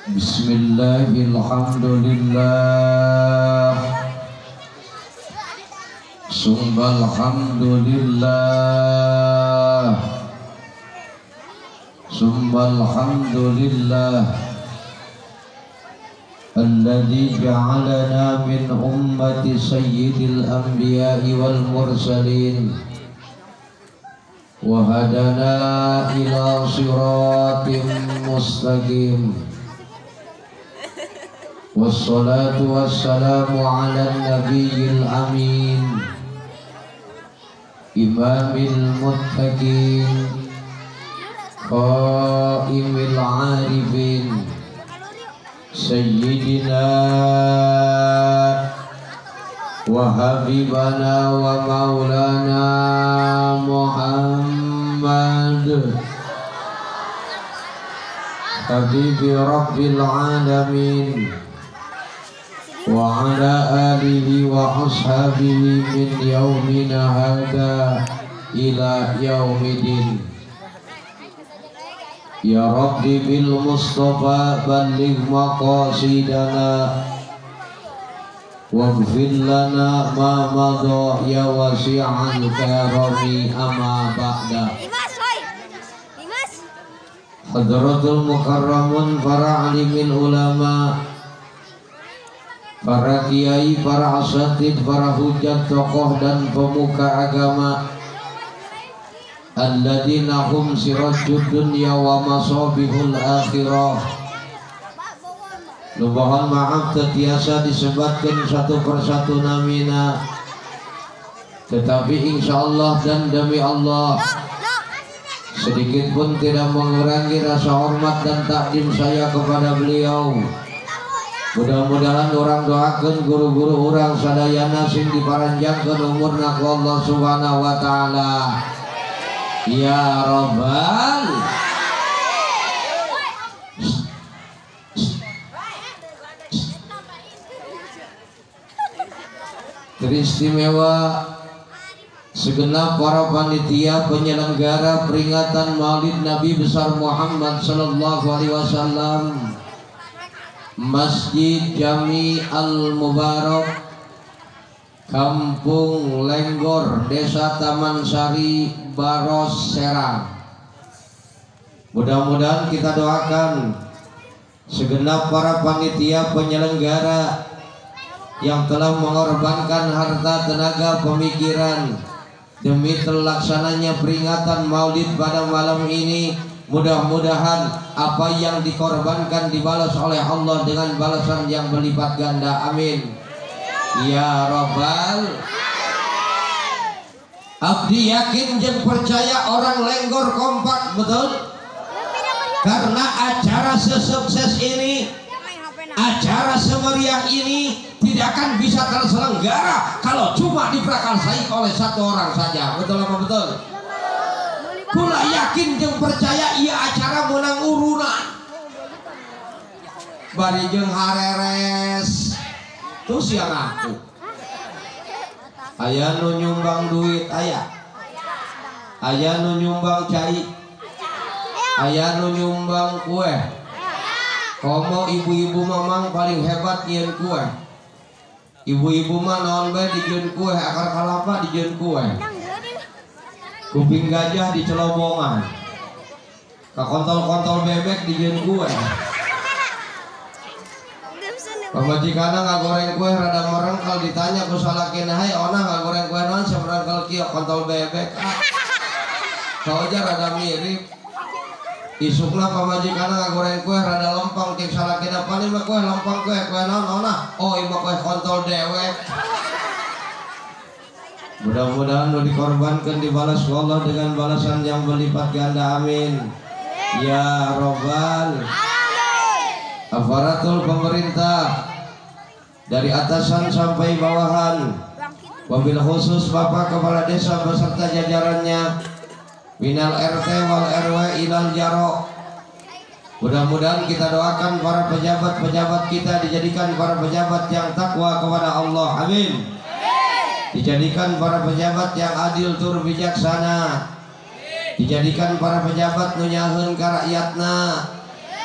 Bismillahirrahmanirrahim. Sumbalhamdulillah. Sumbalhamdulillah. Alladzi ja'alana min ummati sayyidil anbiya'i wal mursalin wa hadana ila siratim mustaqim. Wassalatu wassalamu ala nabiyil amin imamil muttaqin qaimil arifin sayyidina wa habibana wa maulana Muhammad habibi rabbil alamin wa ala alihi wa ashabihi min yaumina hada ila yaumidin. Ya Rabbi bil Mustafa balligh maqasidana waghfir lana ma madha ya wasi'al karami amma ba'da. Hadratul mukarramun, para alimin ulama, para kiai, para asatid, para hujat, tokoh dan pemuka agama, alladzina hum sirajud dunya wa masabihul akhirah. Mohon maaf tetiasa disebutkan satu persatu namina, tetapi insya Allah dan demi Allah sedikit pun tidak mengurangi rasa hormat dan takdim saya kepada beliau. Mudah-mudahan orang doakan guru-guru orang sadayana sing diparanjangkeun umurna ku Allah Subhanahu wa taala. Ya Rabbal. Teristimewa segenap para panitia penyelenggara peringatan Maulid Nabi besar Muhammad sallallahu alaihi wasallam, Masjid Jami Al Mubarak, Kampung Lenggor, Desa Taman Sari, Baros, Serang. Mudah-mudahan kita doakan segenap para panitia penyelenggara yang telah mengorbankan harta, tenaga, pemikiran demi terlaksananya peringatan Maulid pada malam ini. Mudah-mudahan apa yang dikorbankan dibalas oleh Allah dengan balasan yang berlipat ganda. Amin. Ya Rabbal. Abdi yakin dan percaya orang Lenggor kompak, betul? Karena acara sesukses ini, acara semeriah ini tidak akan bisa terselenggara kalau cuma diprakarsai oleh satu orang saja. Betul apa betul? Kula yakin jeung percaya iya acara menang urunan bari jeung hareres terus yang aku aya nu nyumbang duit, aya aya nu nyumbang cai, aya nu nyumbang kue. Komo ibu-ibu mamang paling hebat nyieun kue. Ibu-ibu mah naon bae dijieun kue, akar kalapa dijieun kue, kuping gajah di celobongan, kakontol-kontol bebek dijieun kue. Pamajikanna ngagoreng kue rada merengkel, ditanya ku salakina, "Hai ona ngagoreng kue naon samerengkel kieu kontol bebek?" Ah. Saoja rada mirip. Isukna pamajikanna ngagoreng kue rada lempeng, cek salakina, "Paling mah kue lempeng kue, kue naon ona?" "Oh, ieu mah kue kontol dewek." Mudah-mudahan nu dikorbankan dibalas Allah dengan balasan yang berlipat ganda. Amin. Ya Rabbal. Aparatur pemerintah dari atasan sampai bawahan, wabil khusus Bapak Kepala Desa beserta jajarannya, minal RT wal RW ilal jaro. Mudah-mudahan kita doakan para pejabat-pejabat kita dijadikan para pejabat yang takwa kepada Allah. Amin. Dijadikan para pejabat yang adil tur bijaksana. Dijadikan para pejabat nu nyaheun ka rakyatna.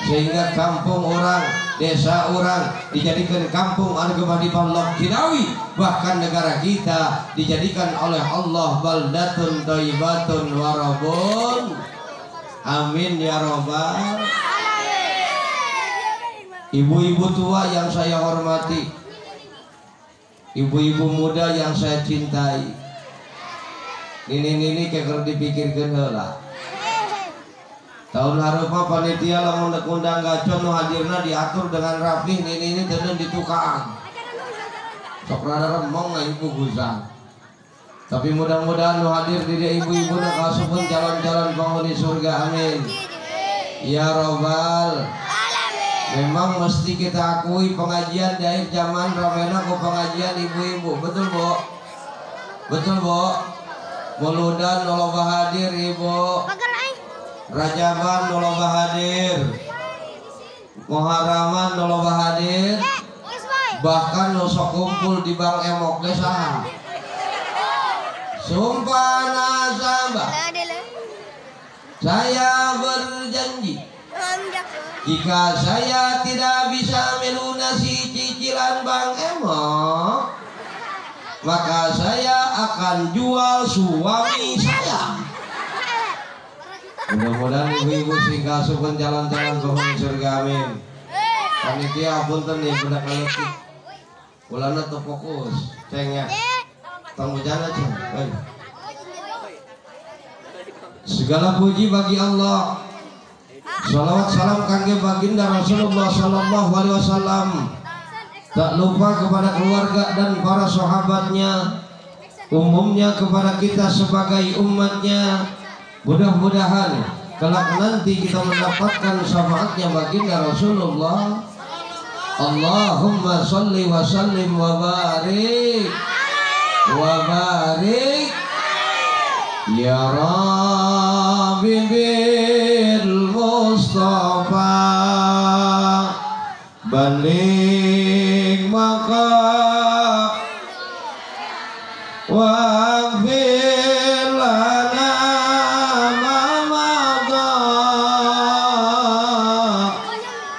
Sehingga kampung orang, desa orang dijadikan kampung anu gemah dipalok jinawi, bahkan negara kita dijadikan oleh Allah baldatun thayyibatun warabun. Amin ya robbal. Ibu-ibu tua yang saya hormati, ibu-ibu muda yang saya cintai, nini-nini keker dipikirkeun heula. Tahun hareupa panitia lamun dek undang gacon nu hadirna diatur dengan rapih, nini-nini teu di tukang. Sok rada remong ibu gusang. Tapi mudah-mudahan nu hadir di dieu ibu-ibu na kasupun calon-calon penghuni surga, amin. Ya robbal. Memang mesti kita akui pengajian di akhir zaman ramena ku pengajian ibu-ibu, betul Bu? Betul Bu? Muludan loba hadir ibu, Rajaban loba hadir, Muharraman loba hadir, bahkan nu sok kumpul di Bang Emok ge saha? Sumpah nasabah, saya berjanji jika saya tidak bisa melunasi cicilan Bang Emok, maka saya akan jual suami saya. Mudah-mudahan ibu-ibu sing kasupun calon-calon penghuni surga, amin. Panitia punten nih budak leutik. Ulana teu fokus, cengnya. Tong bejana ceng. Segala puji bagi Allah. Salawat salam kangge baginda Rasulullah sallallahu alaihi wasallam. Tak lupa kepada keluarga dan para sahabatnya, umumnya kepada kita sebagai umatnya. Mudah-mudahan kelak nanti kita mendapatkan syafaatnya baginda Rasulullah. Allahumma sholli wa sallim wa barik wa barik ya Rabbi bil Mustafa baligh maka waghfir lana ma madha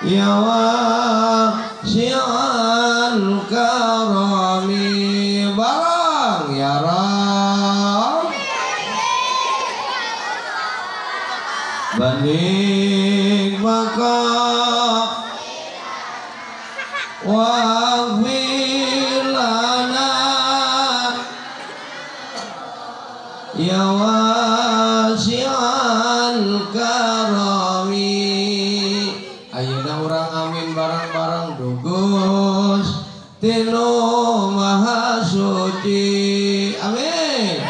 ya wasi'al karami. Barang ya Rabb baligh maka waghfir lana ya wasi'al karami. Ayeuna urang amin bareng-bareng dugus tinu maha suci, amin.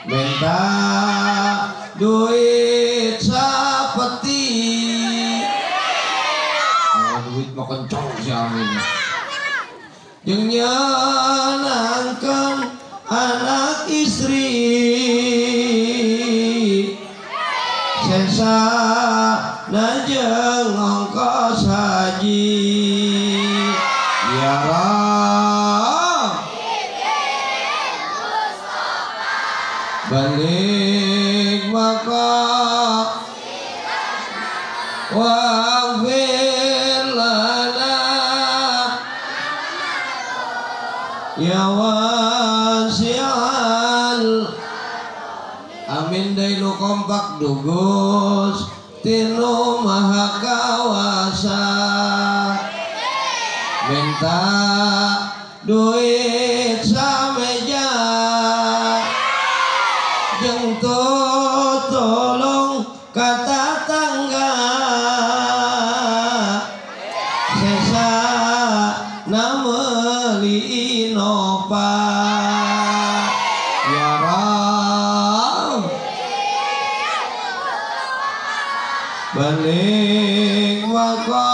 Minta duit sapeti, duit mah kencang si amin. Jeung nyenangkeun anak istri, sesa jeung ongkos haji. Ya Rabb balik maka waghfir lana ya wasi'al. Amin deui nu kompak dugus tinu maha kawasa. Minta duit sameja jeung tolong ka tatangga, sesa na meuli Innova. Ya Rabb balik maka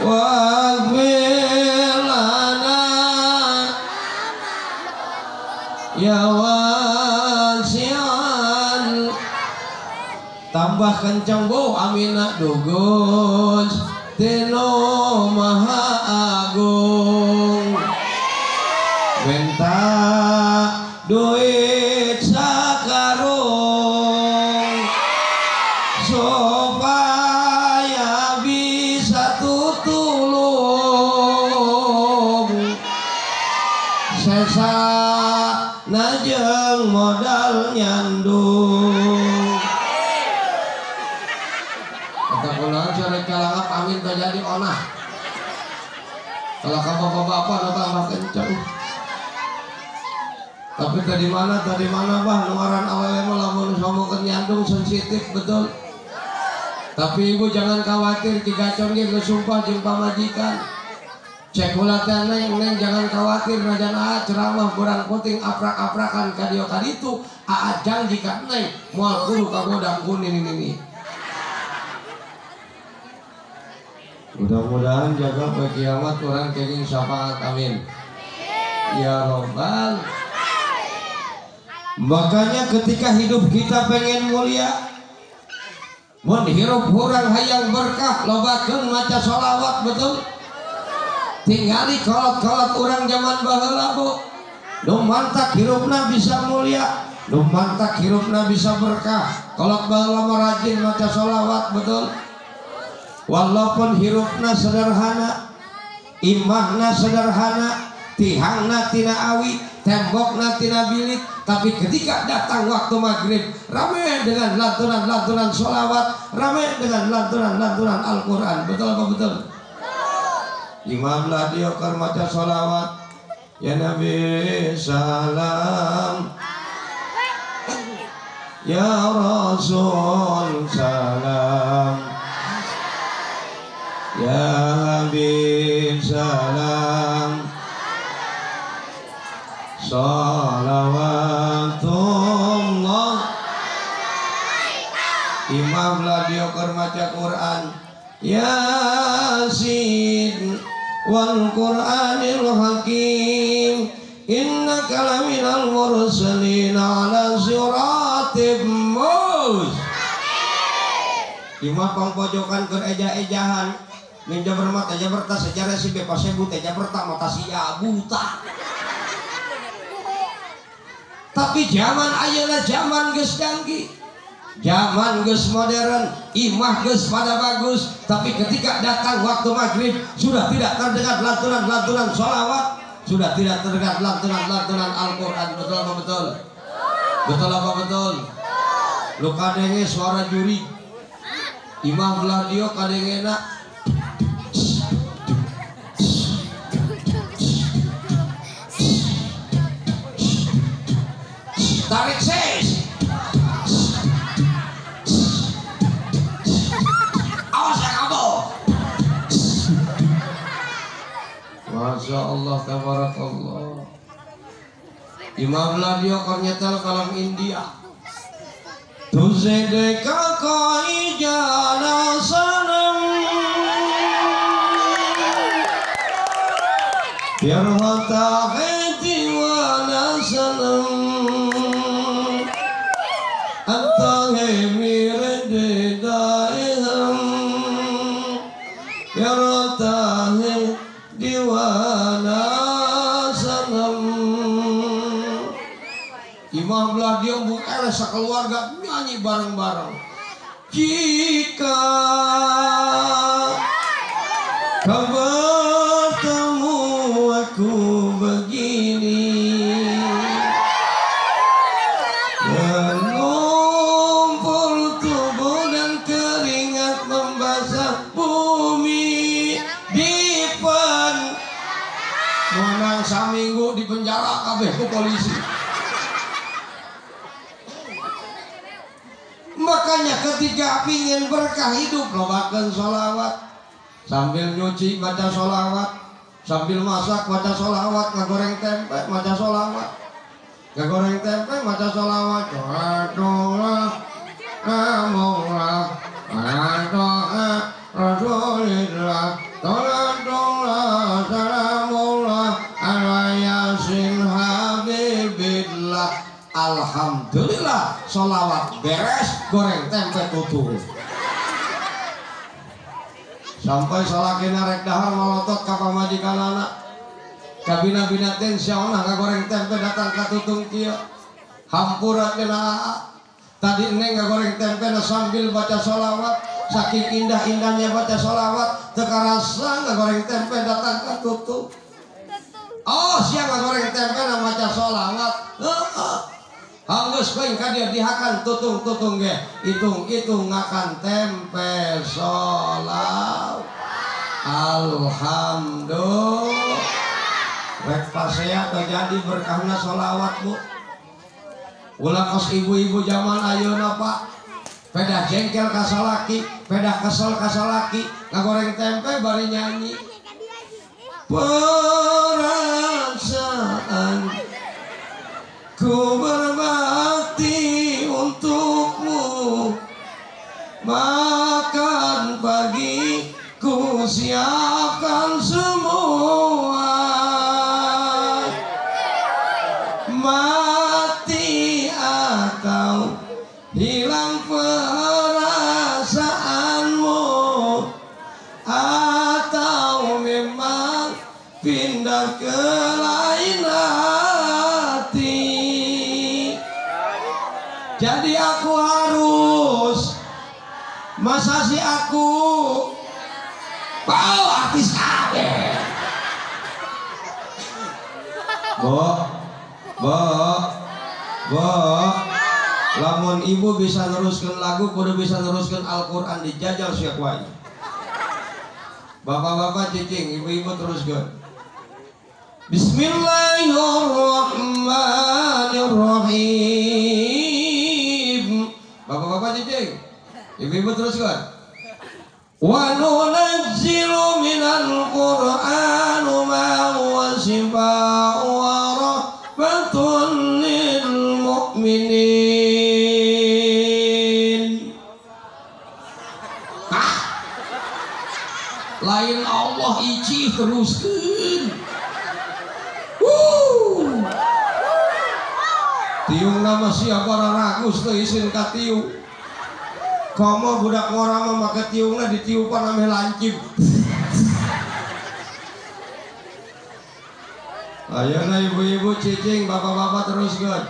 waghfir lana ya wasi'al. Tambah kencang bu amina dugus tinu maha agung. Minta duit sakarung, so nyandung. Kata kunaon sia calangap amin terjadi onah. Kalau ka bapak-bapak nu tambah kenceng. Tapi tadi mana bah nu ngaran awewe mah lamun ngomongkeun nyandung sensitif betul. Tapi ibu jangan khawatir, Ki Gacon ge geus sumpah jeung pamajikan. Cek heula teh neng, neng jangan khawatir najan aa ceramah kurang penting aprak-aprakan ka dieu ka ditu, aa janji ka neng moal kudu kagodang ku nini-nini. Mudah-mudahan jaga poe kiamat urang kenging syafaat, amin. Ya robbal. Makanya ketika hidup kita pengen mulia, mun hirup urang hayang berkah, lobakeun maca sholawat, betul? Tinggali kolot-kolot urang zaman baheula bu, nu mantak hirupna bisa mulia, nu mantak hirupna bisa berkah. Kolot baheula mah rajin maca sholawat, betul? Walaupun hirupna sederhana, imahna sederhana, tihangna tina awi, tembokna tina bilik, tapi ketika datang waktu maghrib rame dengan lantunan-lantunan sholawat, rame dengan lantunan-lantunan Al-Quran. Betul apa betul? Imam lah dia keur maca sholawat, ya Nabi salam, ya Rasul salam, ya Habib salam, sholawatullah. Imam lah dia keur maca Quran, Yasin wal Qur'anil Hakim, innaka laminal mursalin ala siratim mustaqim. Imam pangpojokan keur eja-ejahan, minja bermat eja bertas eja resi bebas sebut eja berta mata sia buta. Tapi zaman ayeuna zaman geus canggih, zaman geus modern, imah geus pada bagus, tapi ketika datang waktu maghrib sudah tidak terdengar lantunan-lantunan sholawat, sudah tidak terdengar lantunan-lantunan Al-Quran. Betul apa betul? Betul apa betul? Lu kadenge suara juri, imah belah dia kadengena tarik ses, awas ya kamu. Masya Allah, tabarakallah. Imam Ladio nyetel kalam India. Tuze deka koi jana sanam, pyar hota hai diwana sanam, anta hai mere didae hum, pyar hota hai diwana sanam. Imam belah dia buka sekeluarga nyanyi bareng-bareng. Jika kau bertemu aku begini, berlumpur tubuh dan keringat membasah bumi di pen. Menang saminggu di penjara kabeh ku polisi. Makanya ketika pingin berkah hidup, lobakeun sholawat. Sambil nyuci baca sholawat, sambil masak baca sholawat, ngagoreng tempe baca sholawat, ngagoreng tempe baca sholawat. Rasulillah, salamullah ala yasin habibillah. Alhamdulillah, sholawat beres, goreng tempe tutup. Sampai salakina rek dahar malotot ka pamajikan anak. Kabina-bina ten siaona ngagoreng tempe datang ka tutung kieu. Hampura cenah aa. Tadi neng ngagoreng tempe na sambil baca sholawat, saking indah-indahnya baca sholawat, teu karasa ngagoreng tempe datang ka tutung. Oh, sia ngagoreng tempe na maca sholawat. Heeh. Hanggeus koing ka dieu dihakan tutung-tutung ge hitung-hitung ngakan tempe sholawat. Alhamdulillah. Rek pasea terjadi berkahna sholawat bu. Ulah kos ibu-ibu zaman ayeuna Pak. Pedah jengkel ka salaki, pedah kesel ka salaki, ngagoreng tempe bari nyanyi. Perasaan ku berbakti untukmu, makan pagi ku siapkan semua, mati atau hilang perasaanmu, atau memang pindah ke lain hati. Jadi aku harus, masa sih aku bau artis kabeh. Bo, bo, bo. Lamun ibu bisa neruskan lagu, kudu bisa neruskan Al-Quran dijajal siak wae. Bapak-bapak cicing, ibu-ibu teruskan. Bismillahirrahmanirrahim. Bapak-bapak cicing, ibu-ibu teruskan. Wa nunazzilu minal Qur'ani ma huwa syifaa'un wa rahmatun lil mu'minin. Hah? Lain Allah icih teruskeun. Tiung nama siapa ragus teu isin ka tiung. Komo budak ngora mah make tiungna ditiupan ameh lancip. Ayeuna ibu-ibu cicing, bapak-bapak teruskeun.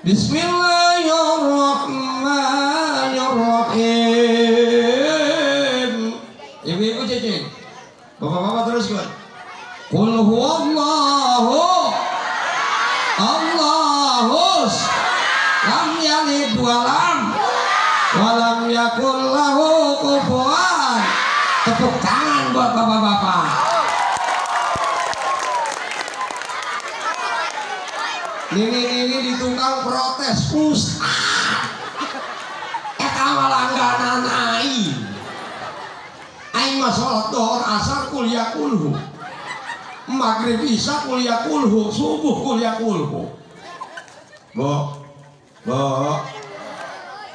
Bismillahirrahmanirrahim. Ibu-ibu cicing, bapak-bapak teruskeun. Qul huwallahu Allahus lam yalid walam walam yakul lahu kufuwan. Tepuk tangan buat bapak-bapak. Nini-nini di tukang protes, ustaz eta mah langganan aing. Aing mah salat duhur asar kuliah kulhu, maghrib isya kuliah kulhu, subuh kuliah kulhu. Bo, bo,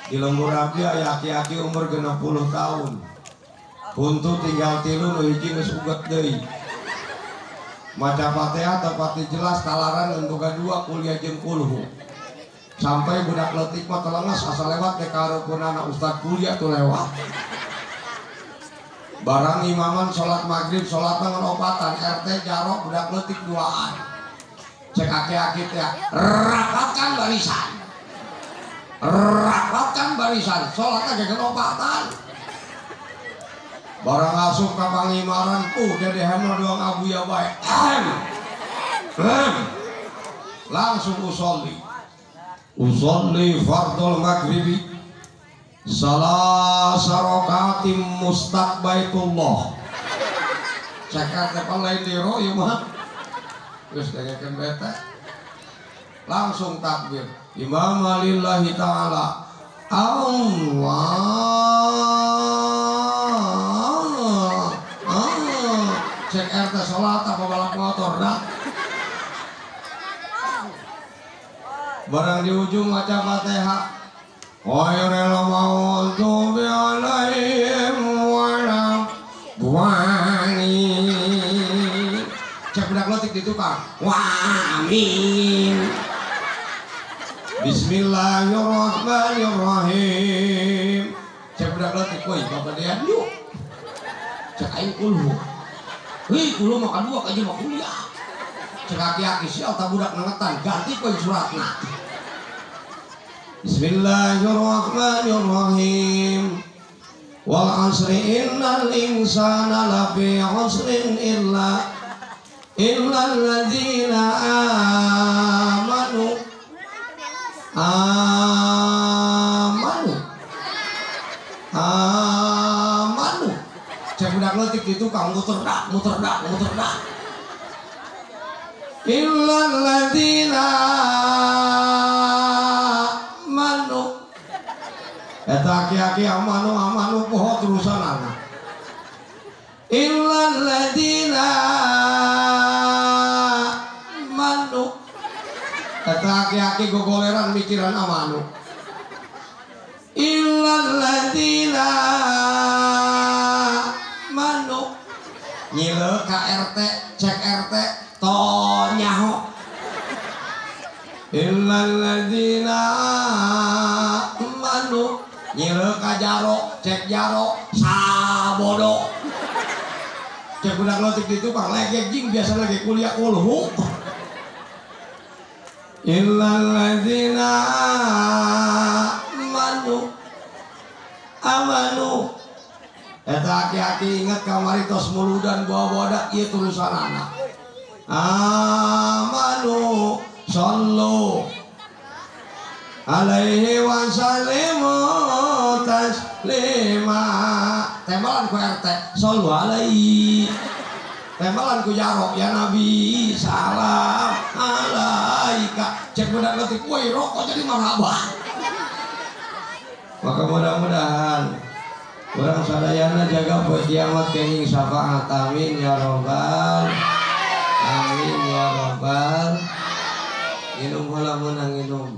di lembur abdi aya aki-aki umur 60 tahun. Huntu tinggal tilu nu hiji geus uget deui. Maca Fatihah tepati jelas talaran ngan boga dua kuliah jeung kulhu. Sampai budak leutik mah telenges asa lewat teh karupunana ustad kuliah tuh lewat. Barang imaman salat maghrib salat ngan opatan RT jarok budak leutik duaan. Cek aki-aki teh rapatkan barisan. Rapatkan barisan, salatna ge opatan. Barang asup ka pangimaran, dedehan doang abuya bae. Langsung usolli. Usolli fardul maghribi salasa rakatim mustaqbaitullah. Cekar teh lain diro ieu mah. Geus dengekeun bete. Langsung takbir. Imam lillahi ta'ala. Allah. Cek RT sholat apa balap motor dah. Barang di ujung maca Fatihah. Ghairil maghdubi alaihim waladdallin. Cek budak leutik di tukang. Wah, amin. Bismillahirrahmanirrahim. Cek budak leutik woi bapak dia yuk. Cek aing kulhu. Hei, kulo makan dua kaji mah kuliah. Cek aki-aki sial tak budak nengetan, ganti koin suratna. Bismillahirrahmanirrahim. Wal asri innal insana lafi khusrin illa alladzina amanu Amanu amanu. Cek budak leutik di tukang muter dak muter dak muter dak. Illal ladzina amanu. Eta aki-aki amanu amanu poho terusanana. Illal ladzina amanu. Eta aki-aki gogoleran mikiran amanu. Illal ladzina amanu. Nyile ka RT, cek RT, to nyaho. Illal ladzina amanu. Nyile ka jaro, cek jaro, sabodo. Cek budak leutik di tukang legek jing biasa lagi kuliah ulhu. Illal ladzina amanu amanu. Eta aki-aki ingat kamari tos muludan bawa-bawa ieu tulisanana. Amanu sallu alaihi wa sallimu taslima. Tembalan ku RT sallu alaihi. Tembalan ku jarok ya Nabi salam alaika. Cek budak leutik woi rokok jadi marhaba. Maka mudah-mudahan urang sadayana jaga poe kiamat kenging syafaat. Amin ya robbal amin ya robbal. Minum heula meunang minum.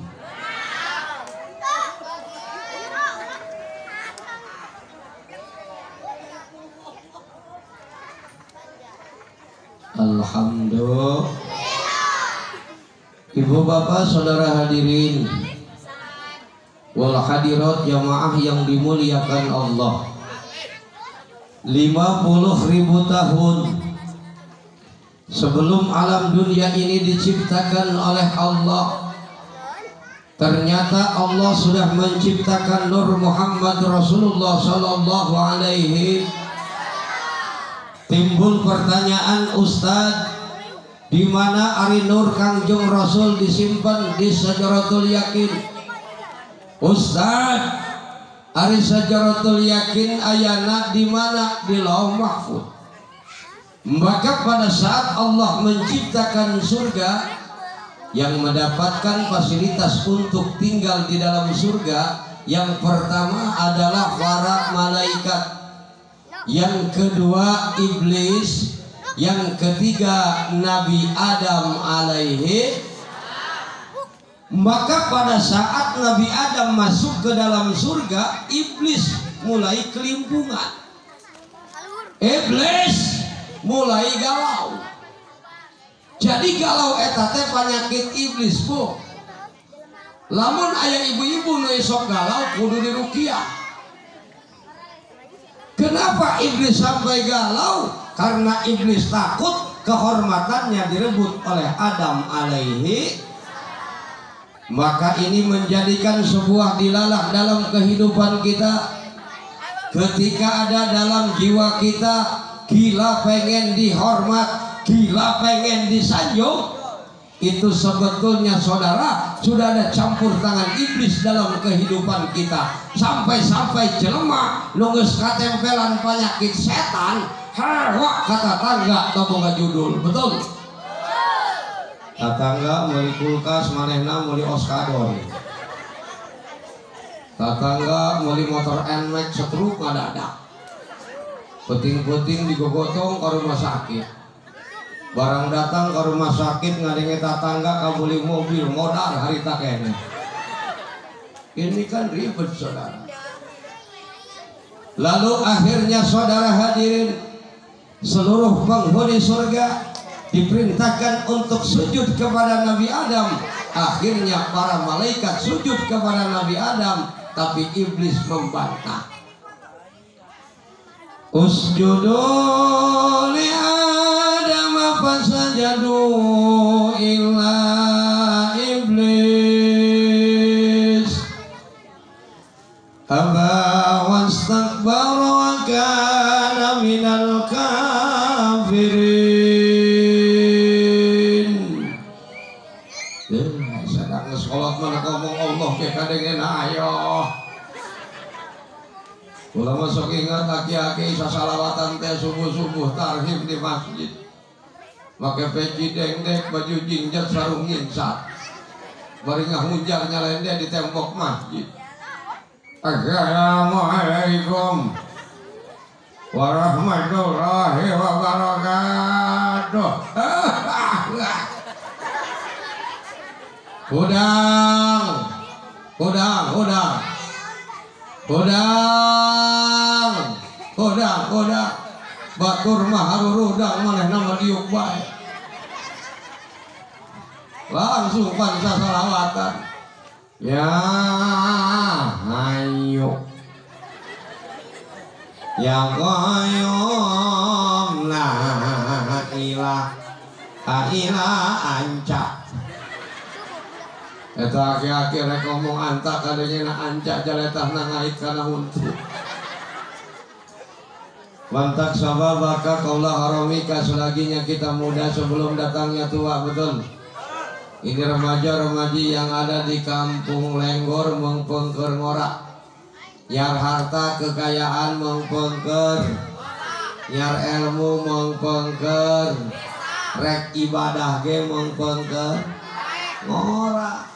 Alhamdulillah. Ibu bapak saudara hadirin wal hadirat jamaah yang dimuliakan Allah. 50.000 tahun sebelum alam dunia ini diciptakan oleh Allah, ternyata Allah sudah menciptakan Nur Muhammad Rasulullah Sallallahu Alaihi. Timbul pertanyaan, Ustadz, di mana ari Nur Kangjeng Rasul disimpan? Di Sajaratul Yakin. Ustadz, ari Sajaratul Yakin ayana di mana? Di Lauh Mahfud. Maka pada saat Allah menciptakan surga, yang mendapatkan fasilitas untuk tinggal di dalam surga, yang pertama adalah para malaikat, yang kedua iblis, yang ketiga Nabi Adam alaihi. Maka pada saat Nabi Adam masuk ke dalam surga, iblis mulai kelimpungan, iblis mulai galau. Jadi galau eta teh penyakit iblis, bu. Lamun aya ibu-ibu nu sok galau kudu diruqyah. Kenapa iblis sampai galau? Karena iblis takut kehormatannya direbut oleh Adam alaihi. Maka ini menjadikan sebuah dilalah dalam kehidupan kita. Ketika ada dalam jiwa kita gila pengen dihormat, gila pengen disanjung, itu sebetulnya saudara sudah ada campur tangan iblis dalam kehidupan kita. Sampai-sampai jelema nu geus katempelan penyakit setan, hawa kata tangga tong boga judul. Betul? Tatangga meuli kulkas manehna meuli oskadon. Tatangga meuli motor Nmax setruk ngadadak. Peting-peting digogotong ke rumah sakit. Barang datang ke rumah sakit ngadenge tatangga kabeli mobil modal harita kene. Ini kan ribet saudara. Lalu akhirnya saudara hadirin, seluruh penghuni surga diperintahkan untuk sujud kepada Nabi Adam. Akhirnya para malaikat sujud kepada Nabi Adam, tapi iblis membantah. Usjudu li Adam fasajadu illa iblis aba wastakbara wa kana minal kafirin. Sadang sekolah mana ngomong sok ingat aki-aki sasalawatan teh subuh-subuh tarhim di masjid. Make peci dengdek, baju jingjat, sarung nginsat. Bari ngahunjar nyalende di tembok masjid. Assalamualaikum warahmatullahi wabarakatuh. Hudang, hudang, hudang, hudang, hudang, hudang. Batur mah harurudang manehna mah diuk bae. Langsung pansa salawatan. Ya ayo. Ya qayyum la ilaha illa anta. Eta aki-aki rek ngomong anta kadengena anca jaletahna ngait kana huntu. Wantak sababaka kaulah haramika, selaginya kita muda sebelum datangnya tua, betul. Ini remaja-remaji yang ada di kampung Lenggor mengpengker ngorak. Nyar harta kekayaan mengpengker, nyar ilmu mengpengker, rek ibadah ge mengpengker ngorak.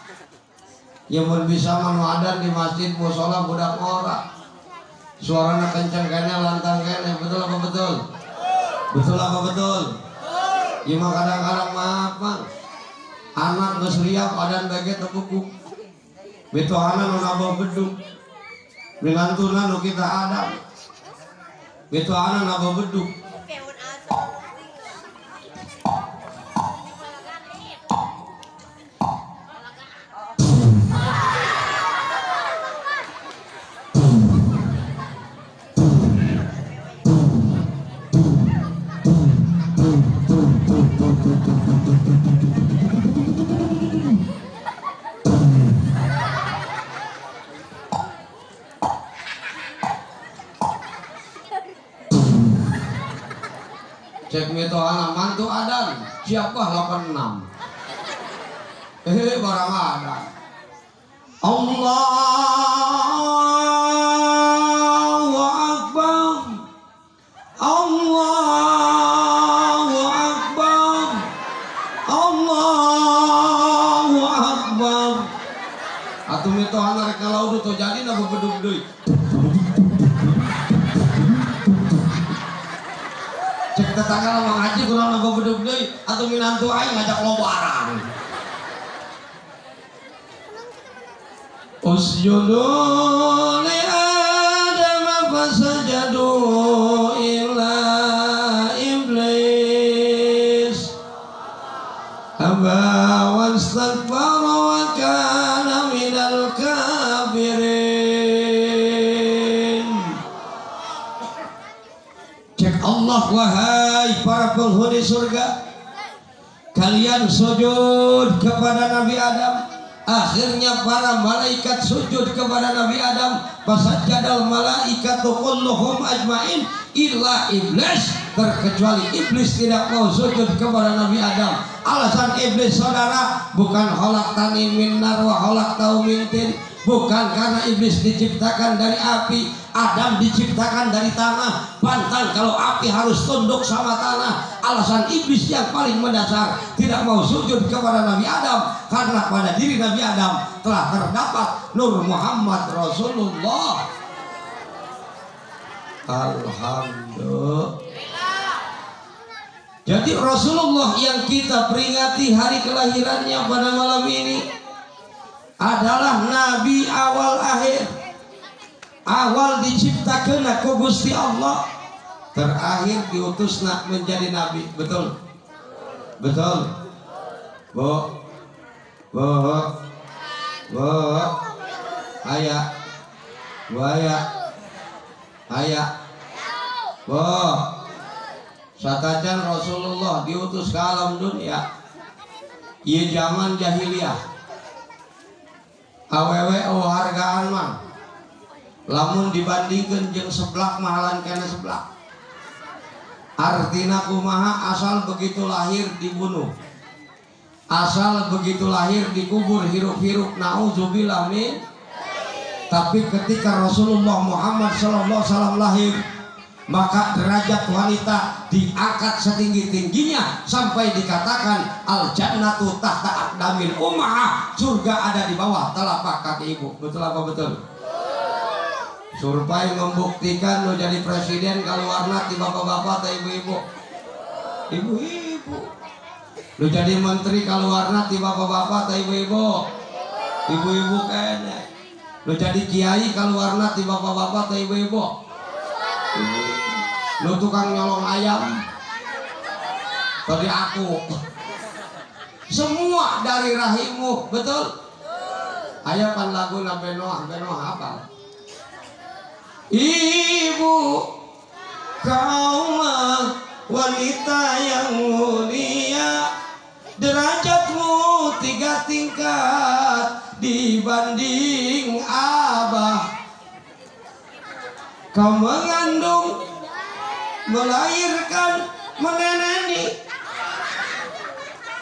Ya mun bisa manuadan di masjid musola budak ngorak. Suaranya kencang kene, lantang kene, betul apa betul? Betul apa betul? Ya mah kadang-kadang maaf bang, anak geus riap adan bege teu mitohana nu nabah beduk, minantuna nu kita adam, mitohana nabah beduk. Cek mitohana mantu adan siapa 86 barang adan. Allahu Akbar, Allahu Akbar, Allahu Akbar. Atuh mitohana rek ngalaudut teu jadi na bebedug deui. Cek tetangga mah ngaji kurang nambah bedug deui atuh minantu aing ngajak lobaran. Usjudu li Adam fasajadu illa iblis aba wastakbara wa kana minal kafirin. Cek Allah, wahai para penghuni surga, kalian sujud kepada Nabi Adam. Akhirnya para malaikat sujud kepada Nabi Adam. Fasajadal malaikatu kulluhum ajmain illa iblis, terkecuali iblis tidak mau sujud kepada Nabi Adam. Alasan iblis saudara, bukan khalaqtani min nar wa khalaqtahu min tin, bukan karena iblis diciptakan dari api, Adam diciptakan dari tanah. Pantang kalau api harus tunduk sama tanah. Alasan iblis yang paling mendasar tidak mau sujud kepada Nabi Adam karena pada diri Nabi Adam telah terdapat Nur Muhammad Rasulullah. Alhamdulillah. Jadi Rasulullah yang kita peringati hari kelahirannya pada malam ini adalah nabi awal akhir. Awal diciptakan ku Gusti Allah, terakhir diutus nak menjadi nabi. Betul? Betul? Bu, bu, bu, ayah, bu, ayah, ayah, bu. Satajan Rasulullah diutus ke alam dunia, ieu zaman jahiliyah. Awewe hargaan mah lamun dibandingkan jeung seblak mahalan kana seblak. Artina kumaha, asal begitu lahir dibunuh, asal begitu lahir dikubur hirup-hirup, naudzubillah min. Tapi ketika Rasulullah Muhammad sallallahu alaihi wasallam lahir, maka derajat wanita diangkat setinggi-tingginya sampai dikatakan al jannatu tahta aqdamil ummah, surga ada di bawah telapak kaki ibu. Betul apa betul? Survei membuktikan lo jadi presiden kalau warna di bapak-bapak atau ibu-ibu. Ibu-ibu. Lo jadi menteri kalau warna di bapak-bapak atau ibu-ibu. Ibu-ibu kayaknya. Lo jadi kiai kalau warna di bapak-bapak atau ibu-ibu. Lu tukang nyolong ayam tadi aku. Semua dari rahimmu, betul? Ayah pan lagu Nabi Noah, Nabi Noah apa? Ibu, kau wanita yang mulia, derajatmu 3 tingkat dibanding abah. Kau mengandung, melahirkan, meneneni,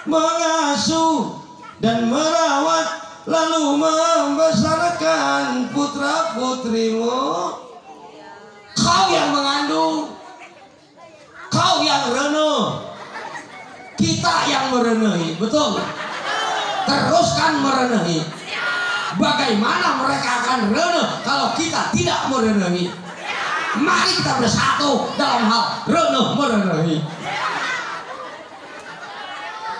mengasuh dan merawat, lalu membesarkan putra putrimu. Kau yang mengandung, kau yang reneh, kita yang merenehi, betul? Teruskan merenehi. Bagaimana mereka akan reneh kalau kita tidak merenehi? Mari kita bersatu dalam hal reneh merenehi.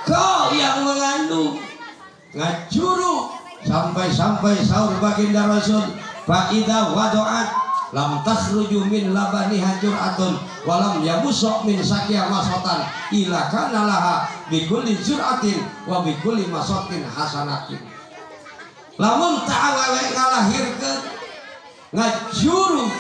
Kau yang mengandung, ngajuru sampai-sampai sahur baginda Rasul, fa'idha wado'at lam takhruju min labaniha jur'atun walam yamusok min sakia masotan ila kana laha bikulli jur'atin wa bikulli masotin hasanatin. Lamun ta'awewe ngalahirkeun ngajuru